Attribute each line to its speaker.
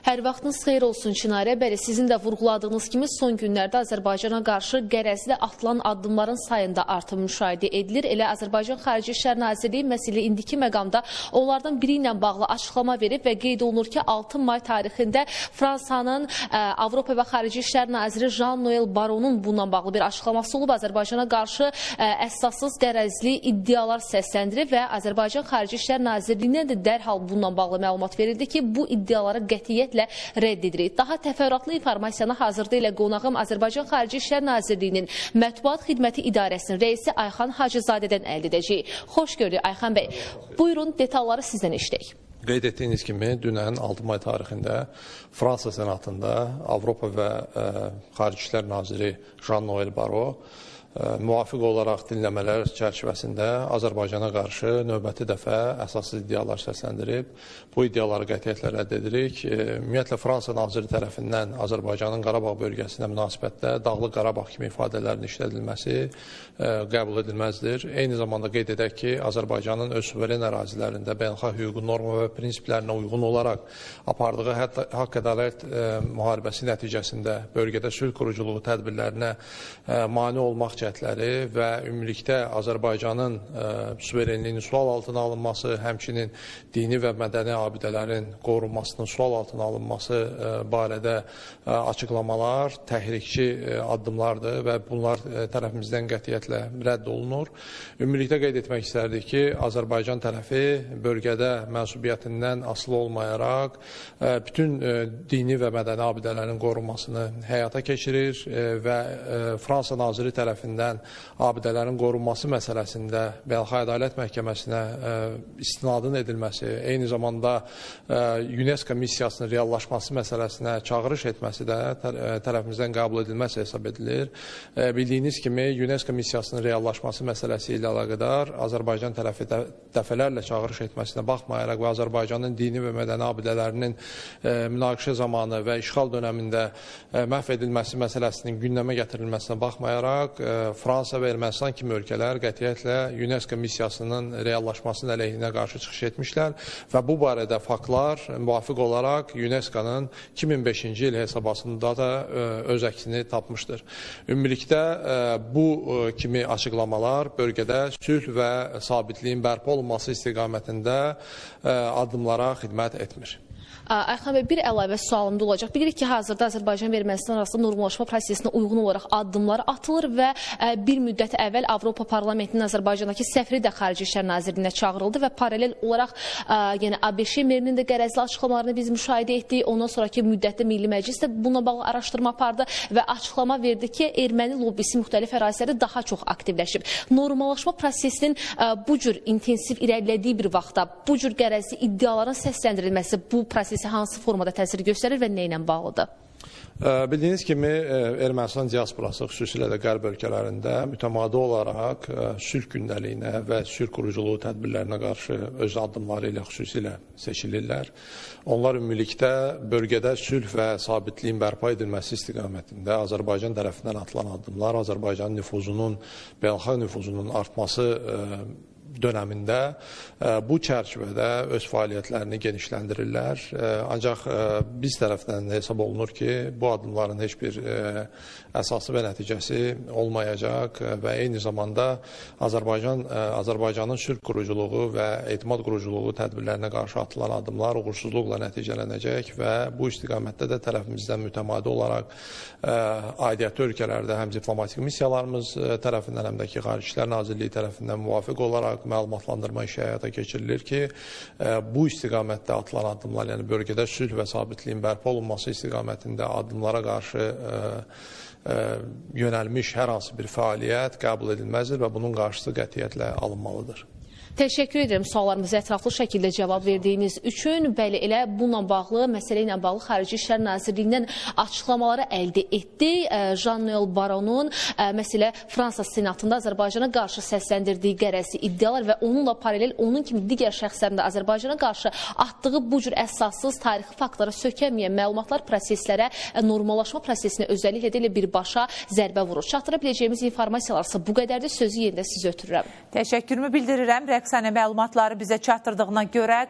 Speaker 1: Hər vaxtınız xeyir olsun Çinarə. Bəli, sizin də vurğuladığınız kimi son günlərdə Azərbaycana qarşı qərəzli atılan addımların sayında artım müşahidə edilir. Elə Azərbaycan Xarici İşlər Nazirliyi məsələ indiki məqamda onlardan biri ilə bağlı açıqlama verib və qeyd olunur ki, 6 may tarixində Fransanın Avropa və Xarici İşlər Naziri Jean-Noël Barrot'un bununla bağlı bir açıqlaması olub. Azərbaycana qarşı əsassız qərəzli iddialar səsləndirib və Azərbaycan Xarici İşlər Nazirliyindən də dərhal bununla bağlı məlumat verildi ki, bu iddiaları qətiyyətlə rədd edirik. Daha təfərrüatlı informasiyanı hazırda ilə qonağım Azərbaycan Xarici İşlər Nazirliyinin Mətbuat Xidməti İdarəsinin rəisi Ayxan Hacızadədən əldə edəcəyik. Xoş gördük Ayxan bəy. Buyurun, detalları sizdən eşidək.
Speaker 2: Qeyd etdiyiniz kimi, dünən 6 may tarixində Fransa Senatında Avropa və Xarici İşlər Naziri Jean-Noël Barrot müvafiq olaraq dinləmələr çərçivəsində Azərbaycana qarşı növbəti dəfə əsassız iddialar səsləndirib. Bu iddiaları qətiyyətlə rədd edirik. Ümumiyyətlə, Fransa naziri tərəfindən Azərbaycanın Qarabağ bölgəsinə münasibətdə Dağlıq Qarabağ kimi ifadələrin işlədilməsi qəbul edilməzdir. Eyni zamanda qeyd edək ki, Azərbaycanın öz suveren ərazilərində beynəlxalq hüququn norma və prinsiplərinə uyğun olaraq apardığı haqq ədalət müharibəsi nəticəsində bölgədə sülh quruculuğu tədbirlərinə mane olmaq cəhdləri və ümumilikdə Azərbaycanın suverenliyinin sual altına alınması, həmçinin dini və mədəni abidələrin qorunmasının sual altına alınması barədə açıqlamalar təhrikçi addımlardır və bunlar tərəfimizdən qətiyyətlə rədd olunur. Ümumilikdə qeyd etmək istərdik ki, Azərbaycan tərəfi bölgədə mənsubiyyətindən asılı olmayaraq bütün dini və mədəni abidələrin qorunmasını həyata keçirir və Fransa naziri tərəfindən abidələrin qorunması məsələsində Beynəlxalq Ədalət Məhkəməsinə istinadın edilməsi, eyni zamanda UNESCO missiyasının reallaşması məsələsinə çağırış etməsi də tərəfimizdən qəbul edilməz hesab edilir. Bildiyiniz kimi, UNESCO missiyasının reallaşması məsələsi ilə əlaqədar Azərbaycan tərəfi dəfələrlə çağırış etməsinə baxmayaraq və Azərbaycanın dini və mədəni abidələrinin münaqişə zamanı və işğal dönəmində məhv edilməsi məsələsinin gündəmə gətirilməsinə baxmayaraq, Fransa və Ermənistan kimi ölkələr qətiyyətlə UNESCO missiyasının reallaşmasının əleyhinə qarşı çıxış etmişlər və bu barədə faktlar müvafiq olaraq UNESCO-nun 2005-ci il hesabatında da öz əksini tapmışdır. Ümumilikdə bu kimi açıqlamalar bölgədə sülh və sabitliyin bərpa olunması istiqamətində addımlara xidmət etmir.
Speaker 1: Ayxan bəy, bir əlavə sualım da olacaq. Bilirik ki, hazırda Azərbaycan və Ermənistan arasında normallaşma prosesinə uyğun olaraq addımlar atılır və bir müddət əvvəl Avropa Parlamentinin Azərbaycandakı səfiri də Xarici İşlər Nazirliyinə çağırıldı və paralel olaraq yəni ABŞ merinin də qərəzli açıqlamalarını biz müşahidə etdik. Ondan sonraki müddətdə Milli Məclis də bununla bağlı araşdırma apardı və açıqlama verdi ki, erməni lobbisi müxtəlif ərazilərdə daha çox aktivləşib. Normallaşma prosesinin bu cür intensiv irəlilədiyi bir vaxtda bu cür qərəzli iddiaların səsləndirilməsi bu prosesi hansı formada təsir göstərir və nə ilə bağlıdır?
Speaker 2: Bildiyiniz kimi, Ermənistan diasporası, xüsusilə də qərb ölkələrində mütəmadi olaraq sülh gündəliyinə və sülh quruculuğu tədbirlərinə qarşı öz addımları ilə xüsusilə seçilirlər. Onlar ümumilikdə bölgədə sülh və sabitliyin bərpa edilməsi istiqamətində Azərbaycan tərəfindən atılan addımlar, Azərbaycanın nüfuzunun, beynəlxalq nüfuzunun artması dönəmində bu çərçivədə öz fəaliyyətlərini genişləndirirlər. Ancaq biz tərəfdən hesab olunur ki, bu addımların heç bir əsası və nəticəsi olmayacaq və eyni zamanda Azərbaycanın sülh quruculuğu və etimad quruculuğu tədbirlərinə qarşı atılan addımlar uğursuzluqla nəticələnəcək və bu istiqamətdə də tərəfimizdən mütəmadi olaraq aidiyyəti ölkələrdə həm diplomatik missiyalarımız tərəfindən, həm də ki, Xarici İşlər Nazirliyi tərəfindən müvafiq olaraq məlumatlandırma işi həyata keçirilir ki, bu istiqamətdə atılan addımlar, yəni bölgədə sülh və sabitliyin bərpa olunması istiqamətində addımlara qarşı yönəlmiş hər hansı bir fəaliyyət qəbul edilməzdir və bunun qarşısı qətiyyətlə alınmalıdır.
Speaker 1: Təşəkkür edirəm suallarımıza ətraflı şəkildə cavab verdiyiniz üçün. Bəli, elə bununla bağlı, məsələ ilə bağlı Xarici İşlər Nazirliyindən açıqlamaları əldə etdik. Jean-Noël Barrot'un məsələ Fransa Senatında Azərbaycana qarşı səsləndirdiyi qərəzli iddialar və onunla paralel onun kimi digər şəxslərin də Azərbaycana qarşı atdığı bu cür əsassız tarixi faktlara sökənməyən məlumatlar proseslərə, normallaşma prosesinə özəlliklə də elə birbaşa zərbə vurur. Çatdıra biləcəyimiz informasiyalarsa bu qədərdir. Sözü yenidə sizə ötürürəm.
Speaker 3: Təşəkkürümü bildirirəm. Rəqsanə məlumatları bizə çatdırdığına görə.